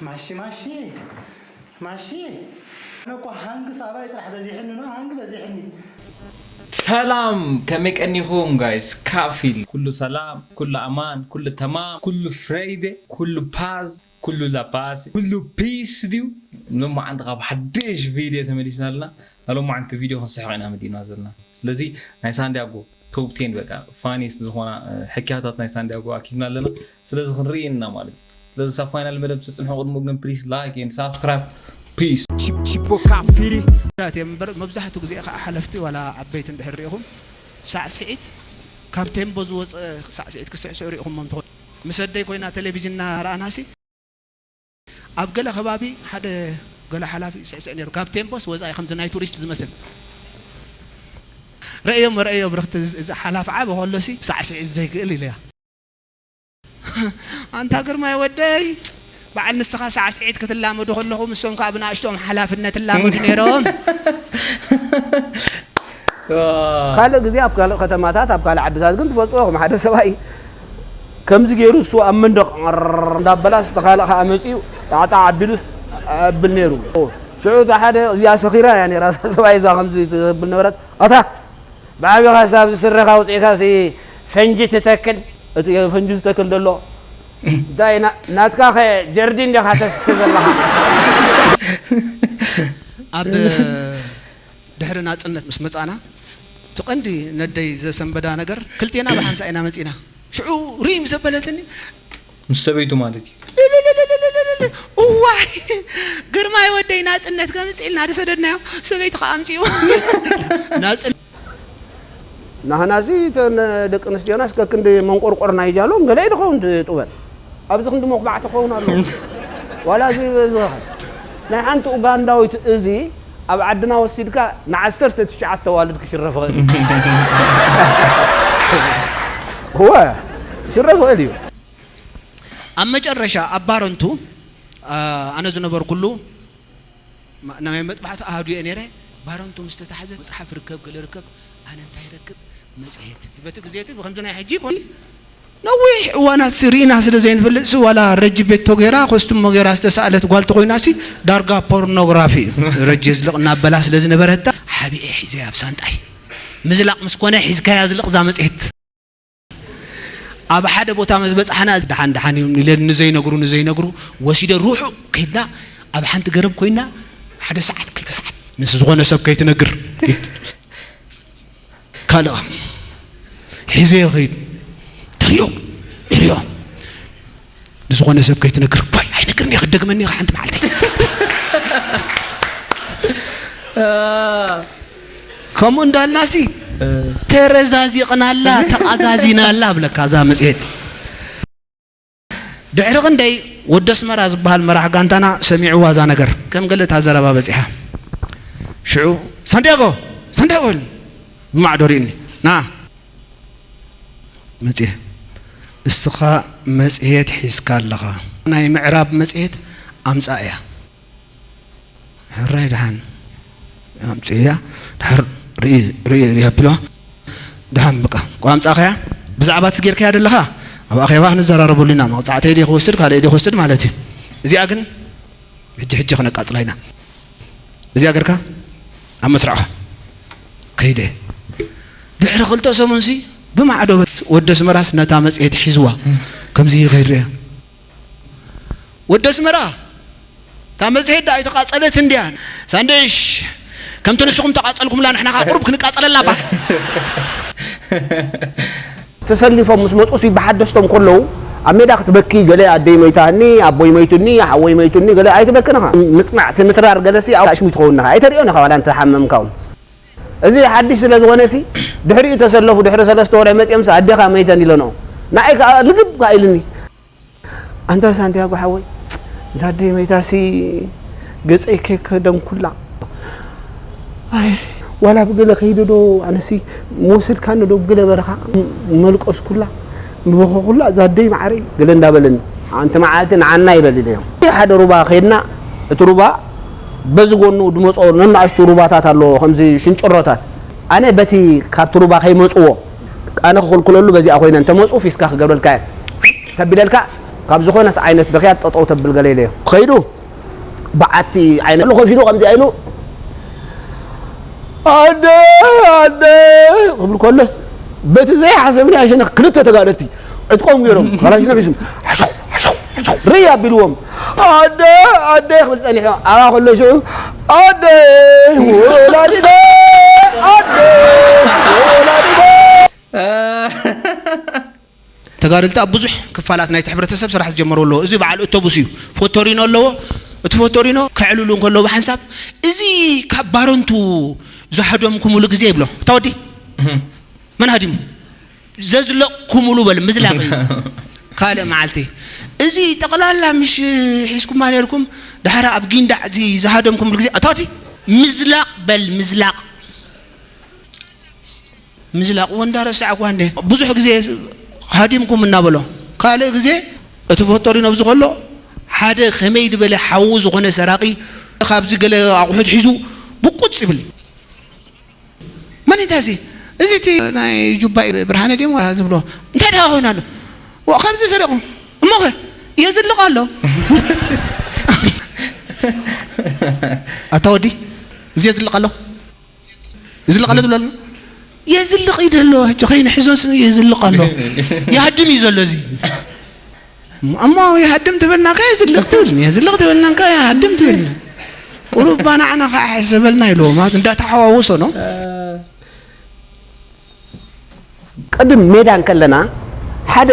ማሺ ማሺ ማሺ። ኣነ እኮ ሃንግ ሳባይ ጥራሕ በዚሕኒ ነው፣ ሃንግ በዚሕኒ። ሰላም፣ ከመይ ቀኒኹም ጋይስ? ካፊል ኩሉ ሰላም፣ ኩሉ ኣማን፣ ኩሉ ተማም፣ ኩሉ ፍረይደ፣ ኩሉ ፓዝ፣ ኩሉ ላፓስ፣ ኩሉ ፒስ ድዩ? ሎማዓንቲ ካብ ሓድሽ ቪድዮ ተመሊስና ኣለና። ሎማዓንቲ ቪድዮ ክንስሕቕ ኢና መዲና ዘለና። ስለዚ ናይ ሳንዲያጎ ቶፕ ቴን በቃ ፋኒስት ዝኾና ሕክያታት ናይ ሳንዲያጎ ኣኪብና ኣለና። ስለዚ ክንርኢ ኢና ማለት እዩ። ስለዚ ሳብ ፋይናል መደብ ትጽንሑ ቅድሙ ግን ፕሊስ ላይክ ኤንድ ሳብስክራይብ። ፒስ። ቺፖ ካፊሪ ዳት እምበር መብዛሕትኡ ግዜ ከዓ ሓለፍቲ ዋላ ዓበይቲ እንድሕር ሪኢኹም ሳዕስዒት ካብ ቴምቦ ዝወፀ ሳዕስዒት ክስዕስዑ ሪኢኹሞም ትኾኑ። ምስ ኣደይ ኮይና ቴሌቪዥን እናረኣናሲ ኣብ ገለ ከባቢ ሓደ ገለ ሓላፊ ይስዕስዕ ነይሩ። ካብ ቴምቦስ ወፃኢ ከምዚ ናይ ቱሪስት ዝመስል ረእዮም ረእዮም ርክቲ እዚ ሓላፊ ዓበ ከሎሲ ሳዕስዒት ዘይክእል ኢለያ። ኣንታ ግርማይ ወደይ በዓል ንስኻ ሳዕስዒት ክትላመዱ ከለኹም እሶም ከዓ ብንኣሽቶም ሓላፍነት ይላመዱ ነይሮም። ካልእ ግዜ ኣብ ካልእ ከተማታት ኣብ ካልእ ዓድታት ግን ትፈልጥዎ ኢኹም ሓደ ሰብኣይ ከምዚ ገይሩ እሱ ኣብ መንደቕ ር እንዳበላስ እቲ ካልእ ከዓ መፂኡ ጣዕጣዕ ኣቢሉስ ኣብል ነይሩ ሽዑ እታ ሓደ እዚኣ ሰኺራ እያ ነይራ እዛ ሰብኣይ እዛ ከምዚ ትብል ነበረት ኣታ ብዓቢኻ ሳብ ስረኻ ኣውፂእካ ሲ ፈንጂ ትተክል እቲ ፈንጂ ዝተክል ዘሎ እንታይ ናትካ ከ ጀርዲን ዲኻ ተስቲ ዘለኻ ኣብ ድሕሪ ናፅነት ምስ መፃና እቲ ቀንዲ ነደይ ዘሰንበዳ ነገር ክልቴና ብሓንሳ ኢና መፂና ሽዑ ሪም ዘበለትኒ ምስ ሰበይቱ ማለት እዩ እዋይ ግርማይ ወደይ ናፅነት ከምፅእ ኢልና ዝሰደድናዮ ሰበይቲ ከዓ ኣምፅኡ ናፅነት ናህናሲ እተን ደቂ ኣንስትዮናስ ከክንዲ መንቆርቆር ናይ ጃሎም ገለ ድኸውን ትጥበል ኣብዚ ክንዲ መኹባዕ ትኸውን ኣሎ ዋላ እዚ እዚ ናይ ሓንቲ ኡጋንዳዊት እዚ ኣብ ዓድና ወሲድካ ንዓሰርተ ትሽዓተ ኣዋልድ ክሽረፍ ይኽእል እወ ክሽረፍ ይኽእል እዩ ኣብ መጨረሻ ኣብ ባረንቱ ኣነ ዝነበርኩሉ ናይ መጥባሕቲ ኣሃዱ እየ ነይረ ባረንቱ ምስ ተታሕዘ መፅሓፍ ርከብ ገለ ርከብ ኣነ እንታይ ረክብ መፅሄት በቲ ግዜ እቲ ብከምዚ ናይ ሕጂ ይኮን ነዊሕ እዋናት ሲ ርኢና ስለ ዘይንፈልጥ ሲ ዋላ ረጂ ቤቶ ገይራ ኮስቱሞ ገይራ ዝተሳእለት ጓል ተኮይና ሲ ዳርጋ ፖርኖግራፊ እዩ ረጂ ዝልቕ እናበላ ስለ ዝነበረታ ሓቢኤ ሒዘ ኣብ ሳንጣይ ምዝላቕ ምስ ኮነ ሒዝካያ ዝልቕ እዛ መፅሄት ኣብ ሓደ ቦታ ምስ በፃሕና ደሓን ደሓን እዮም ኢለ ንዘይነግሩ ንዘይነግሩ ወሲደ ርሑቕ ከይድና ኣብ ሓንቲ ገረብ ኮይና ሓደ ሰዓት ክልተ ሰዓት ምስ ዝኾነ ሰብ ከይትነግር ካልኣ ሒዘ ይኸይድ ተሪኦ ይሪኦ ንዝኾነ ሰብ ከይትነግር ባይ ኣይነግርን እየ ክደግመኒ ኢኻ ሓንቲ መዓልቲ ከምኡ እንዳልናሲ ተረዛዚቕናላ ተቓዛዚናላ ብለካ እዛ መፅሄት ድሕሪ ክንደይ ወዲ ኣስመራ ዝበሃል መራሕ ጋንታና ሰሚዕዋ እዛ ነገር ከም ገለ እታ ዘረባ በፂሓ ሽዑ ሳንዲያጎ ሳንዲያጎ ኢሉ ብማዕዶ ሪእኒ ና መፅየ እስኻ መፅሄት ሒዝካ ኣለኻ ናይ ምዕራብ መፅሄት ኣምፃእ እያ ሕራይ ደሓን ኣምፅእያ ድሓር ርኢ ርኢ ርኢ ኣቢልዋ ደሓን በቃ ቋምፃ ከያ ብዛዕባ እቲ ጌርካያ ደለኻ ኣብ ኣኼባ ክንዘራረበሉ ኢና መቕፃዕተይ ድየ ክወስድ ካልእ ድየ ክወስድ ማለት እዩ እዚኣ ግን ሕጂ ሕጂ ክነቃፅላ ኢና እዚኣ ገርካ ኣብ መስርዕኻ ከይደ ድሕሪ ክልተ ሰሙንሲ ብማዕዶ ወደ ስመራስ ነታ መፅሄት ሒዝዋ ከምዚ ይኸይድ ርያ ወዲ ኣስመራ እታ መጽሔት ደኣ ኣይተቓጸለትን ድያ? ሳንድሽ ከምቲ ንስኹም ተቓጸልኩምላ ንሕና ከኣ ቁሩብ ክንቃጸለላ እባ። ተሰሊፎም ምስ መጹሲ ብሓደስቶም ከለዉ ኣብ ሜዳ ክትበኪ ገለ ኣደይ መይታኒ ኣቦይ መይቱኒ ሓወይ መይቱኒ ገለ ኣይትበክን ኢኻ ምጽናዕ እቲ ምትራር ገለሲ ኣብ ኣሽሙ ትኸውን ኢኻ ኣይተርእዮን ኢኻ ዋላ እንተሓመምካ እውን እዚ ሓድሽ ስለ ዝኾነሲ ድሕሪኡ ተሰለፉ ድሕሪ ሰለስተ ወርሒ መጺኦምሲ ኣዴኻ መይተን ኢለንኦ ንዓይ ከኣ ልግብ ከኣ ኢሉኒ ኣንታ ሳንቲያጎ ሓወይ እዛ ኣደይ መይታሲ ገጸይ ከይከደንኩላ ኣይ ዋላ ብገለ ከይደ ዶ ኣነሲ ምወሰድካኒ ዶ ብገለ በረኻ፣ መልቀስኩላ፣ ምበኸኹላ፣ እዛ ኣደይ መዓረይ ገለ እንዳበለኒ፣ ሓንቲ መዓልቲ ንዓና ይበል ኢለዮ። ሓደ ሩባ ከይድና፣ እቲ ሩባ በዚ ጎኑ ዝመጾ ነናእሽቱ ሩባታት ኣለዎ፣ ከምዚ ሽንጭሮታት። ኣነ በቲ ካብቲ ሩባ ከይመጽዎ፣ ኣነ ክኽልክለሉ በዚኣ ኮይነ፣ እንተመጹ ፊስካ ክገብረልካ እየ። ተቢለልካ፣ ካብ ዝኾነት ዓይነት ብኽያት ጠጠው ተብል ገለ ኢለዮ። ከይዱ፣ በዓቲ ዓይነ ኣሎ ኮፍ ኢሉ ከምዚኣ ኢሉ፣ "ኣደ፣ ኣደ" ክብል ከሎስ፣ በቲ ዘይሓሰብናዮ ሸነኽ ክልተ ተጋደልቲ ዕጥቆም ገይሮም፣ ካላሽነኮቭ ሒዞም፣ ሓሻው፣ ሓሻው፣ ሓሻው፣ ርይ ኣቢልዎም፣ "ኣደ፣ ኣደ" ክብል ጸኒሑ፣ ኣብኣ ከሎ ሽዑ፣ "ኣደ፣ ወላዲተ፣ ኣደ፣ ወላዲተ" ተጋደልቲ ኣብ ብዙሕ ክፋላት ናይቲ ሕብረተሰብ ስራሕ ዝጀመሩ ኣለዉ። እዚ በዓል ኣውቶቡስ እዩ። ፎቶሪኖ ኣለዎ። እቲ ፎቶሪኖ ከዕልሉ እንከለዉ ብሓንሳብ፣ እዚ ካብ ባረንቱ ዝሃደምኩምሉ ግዜ ይብሎ። እታ ወዲ፣ እህ። መን ሃዲሙ? ዘዝለቕኩምሉ በል፣ ምዝላቕ እዩ። ካልእ መዓልቲ፣ እዚ ጠቕላላ ምሽ ሒዝኩማ ነይርኩም፣ ድሓር ኣብ ጊንዳዕ እዚ ዝሃደምኩምሉ ግዜ፣ እታ ወዲ፣ ምዝላቕ በል፣ ምዝላቕ። ምዝላቕ እወ እንዳረሳዕኳ እንዴ። ብዙሕ ግዜ ሃዲምኩም እናበሎ። ካልእ ግዜ እቲ ፎቶሪኖ ኣብዚ ከሎ ሓደ ከመይ ዝበለ ሓዉ ዝኾነ ሰራቒ ካብዚ ገለ ኣቑሑት ሒዙ ብቁጽ ይብል። "መን እዩ እዚ? እዚ እቲ ናይ ጁባ ብርሃነ ድዩ?" ዝብሎ። "እንታይ ደኣ ኮይኑ ኣሎ?" "ዋ፣ ከምዚ ሰሪቑ። እሞኸ? የዝልቕ ኣሎ." ኣታ ወዲ፣ እዚ የዝልቕ ኣሎ? ይዝልቕ ኣሎ ትብለሉ? የዝልቕ እዩ ዘሎ። ሕጂ ኸይኑ ሒዞስ የዝልቕ ኣሎ። ይሃድም እዩ ዘሎ እዚ። እሞ ይሃድም ትብልና ከ የዝልቕ ትብል፣ የዝልቕ ትብልና ከ ይሃድም ትብል። ቁሩብ ባናዕና ከኣ ሕሰበልና ኢልዎ፣ ማለት እንዳተሓዋወሶ ነው። ቅድም ሜዳ እንከለና ሓደ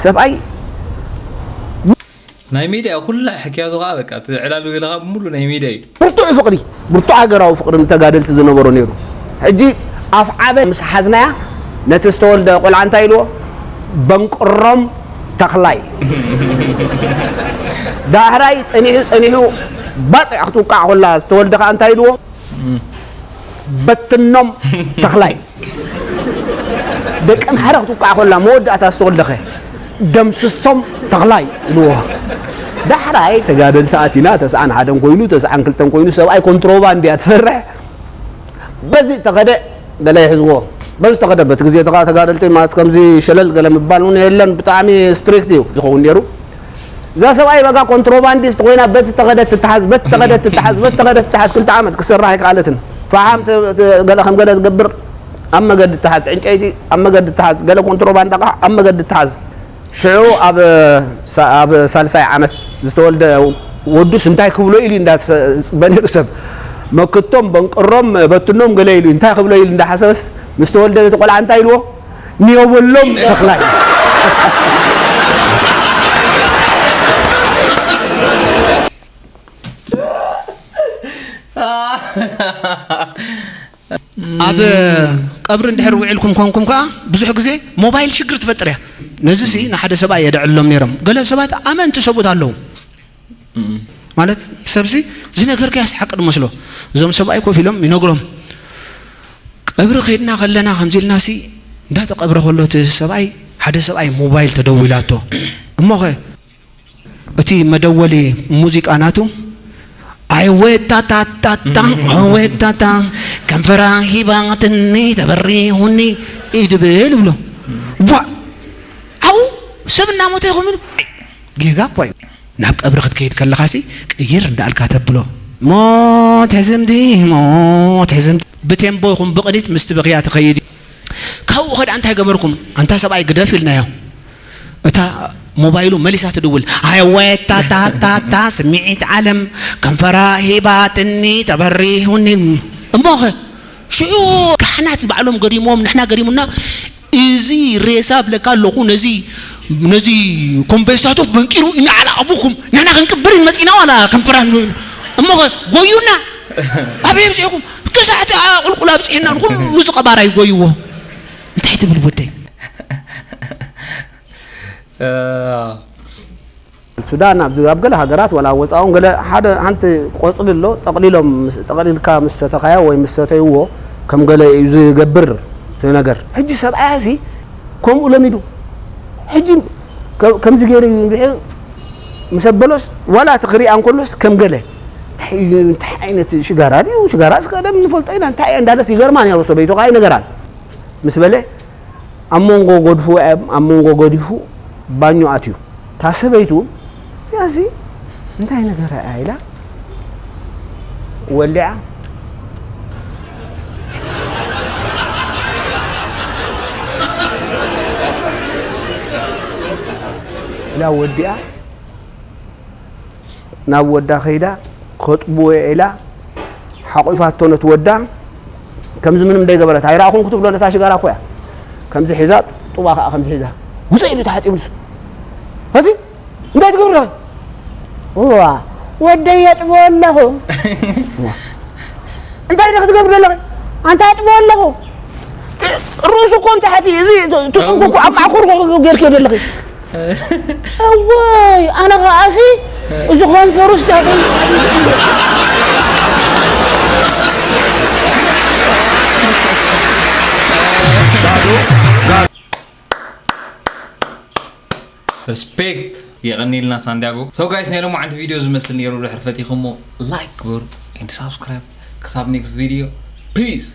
ሰብኣይ ናይ ሚድያ ኩላ ሕክያቱ ከኣ በቃ እቲ ዕላሉ ገለ ከኣ ብምሉ ናይ ሚድያ እዩ። ብርቱዕ ፍቕሪ፣ ብርቱዕ ሃገራዊ ፍቕሪ ንተጋደልቲ ዝነበሮ ነይሩ። ሕጂ ኣፍዓበ ምስ ሓዝናያ ነቲ ዝተወልደ ቆልዓ እንታይ ኢልዎ? በንቅሮም ተኽላይ። ዳሕራይ ጸኒሑ ጸኒሑ ባጽዕ ክትውቃዕ ኮላ ዝተወልደ ከኣ እንታይ ኢልዎ? በትኖም ተኽላይ። ደቂ ኣምሓራ ክትውቃዕ ኮላ መወዳእታ ዝተወልደኸ ደምስሶም ተኽላይ ኢልዎ። ዳሕራይ ተጋደልቲ ኣቲና ተስዓን ሓደን ኮይኑ ተስዓን ክልተን ኮይኑ ሰብኣይ ኮንትሮባንድ እያ ትሰርሕ። በዚ ተኸደ ገለ ይሕዝዎ። በዚ ተኸደ በቲ ግዜ ተጋ-፣ ተጋደልቲ ማለት ከምዚ ሸለል ገለ ምባል እውን የለን። ብጣዕሚ ስትሪክት እዩ ዝኸውን ነይሩ። እዛ ሰብኣይ በጋ ኮንትሮባንዲስት ኮይና በቲ ተኸደት ትተሓዝ፣ በቲ ተኸደት ትተሓዝ፣ በቲ ተኸደት ትተሓዝ ክልተ ዓመት ክሰርሕ ኣይከኣለትን። ፈሓም ተ-፣ ተ-፣ ገለ ከም ገለ ትገብር ኣብ መገዲ ትተሓዝ፣ ዕንጨይቲ ኣብ መገዲ ትተሓዝ፣ ገለ ኮንትሮባንድ ኣቕሓ ኣብ መገዲ ትተሓዝ። ሽዑ ኣብ ሳ-፣ ኣብ ሳልሳይ ዓመት ዝተወልደ ወዱስ እንታይ ክብሎ ኢሉ እንዳተሰ-፣ ዝጽበ ነይሩ ሰብ። መክቶም፣ በንቅሮም፣ በትኖም ገለ ኢሉ እንታይ ክብሎ ኢሉ እንዳሓሰበስ ምስ ተወልደ ነቲ ቆልዓ እንታይ ኢልዎ? ኒዮበሎም ተኽላይ። ኣብ ቀብሪ እንድሕር ውዒልኩም ኮንኩም ከኣ ብዙሕ ግዜ ሞባይል ሽግር ትፈጥር እያ። ነዚ ሲ ንሓደ ሰብኣይ የድዕሎም ነይሮም። ገለ ሰባት ኣመንቲ ሰብኡት ኣለዉ። ማለት ሰብሲ ዝነገርካያስ ሓቂ ዝመስሎ። እዞም ሰብኣይ ኮፍ ኢሎም ይነግሮም። ቀብሪ ከይድና ከለና ከምዚ ኢልና ሲ እንዳተቀብረ ከሎ እቲ ሰብኣይ፣ ሓደ ሰብኣይ ሞባይል ተደዊላቶ። እሞኸ እቲ መደወሊ ሙዚቃ ናቱ፣ "ኣይወታታታታ፣ ኣይወታታ፣ ከንፈራ ሂባትኒ፣ ተበሪሁኒ" እዩ ድብል ይብሎ። ዋ! ኣብኡ ሰብ እናሞተ ይኸውን። ጌጋ እኳ እዩ። ናብ ቀብሪ ክትከይድ ከለኻሲ ቅይር እንዳኣልካ ተብሎ። ሞት ሕዝምቲ፣ ሞት ሕዝምቲ። ብቴምቦ ይኹን ብቕኒት ምስቲ ብኽያ ትኸይድ እዩ። ካብኡ ኸድኣ እንታይ ገበርኩም? ኣንታ ሰብኣይ ግደፍ ኢልናዮ። እታ ሞባይሉ መሊሳ ትድውል። ሃይወታታታታ ስምዒት ዓለም ከንፈራ ሂባትኒ ተበሪሁኒ። እሞኸ ሽዑ ካህናት ባዕሎም ገዲሞም ንሕና ገዲሙና። እዚ ሬሳ ብለካ ኣለኹ ነዚ ነዚ ኮምቤስታቶፍ በንቂሩ ኢና ዓላ ኣቡኹም ንሕና ክንቅብር ኢን መጺና ዋላ ከንፈራ ንብል። እሞኸ ጎዩና። ኣበይ ኣብጺሕኩም? ክሳዕ እቲ ቁልቁል ኣብጺሕና ንኹሉ ዝቐባራይ ጎይዎ። እንታይ ትብል ወደይ? ሱዳን ኣብዚ ኣብ ገለ ሃገራት ዋላ ወፃኦም ገለ ሓደ ሓንቲ ቆፅሊ ኣሎ ጠቕሊሎም ምስ- ጠቕሊልካ ምስ ሰተኻዮ ወይ ምስ ሰተይዎ ከም ገለ እዩ ዝገብር እቲ ነገር። ሕጂ ሰብኣያ ሲ ከምኡ ለሚዱ ሕጂ ከ- ከምዚ ገይሩ እዩ እንድሕር ምስ ኣበሎስ ዋላ እቲ ክሪኣ እንከሎስ ከም ገለ እንታይ እዩ- እንታይ ዓይነት ሽጋራ ድዩ ሽጋራ እስከ ደም ንፈልጦ ኢና እንታይ እያ እንዳለስ ይገርማ ነይሩ ሰበይቱ ከዓ ይነገራን ምስ በለ ኣብ መንጎ ጎድፉ ኣብ መንጎ ገዲፉ ባኞ ኣትዩ እታ ሰበይቱ ያዚ እንታይ ነገር እያ ኢላ ወሊዓ ኢላ ወዲኣ ናብ ወዳ ከይዳ ከጥብዎ እየ ኢላ ሓቑፋቶ ነቲ ወዳ ከምዚ ምንም እንዳይገበረት ኣይረኣኹም ክትብሎ ነታ ሽጋራ እኮ እያ ከምዚ ሒዛ ጡባ ከዓ ከምዚ ሒዛ ውፀ ኢሉ ተሓፂቡ ንሱ እቲ እንታይ ትገብር ኣለኺ እዋ ወደይ የጥቦ ኣለኹ እንታይ ኢለ ክትገብር ኣለኺ ኣንታ ኣጥቦ ኣለኹ ርእሱ እኮ ንታሕቲ እዚ ትጥንቁ ኣብ ማዕኮር ጌርክ ዘለኺ እዋይ ኣነ ከኣሲ እዚ ኮንፈሩስ ዳግም ሪስፔክት የቐኒልና ሳንዲያጎ። So guys ናይ ሎማዓንቲ ቪድዮ ዝመስል ነይሩ ድሕር ፈቲኹሞ like ግበሩ and subscribe ክሳብ next video peace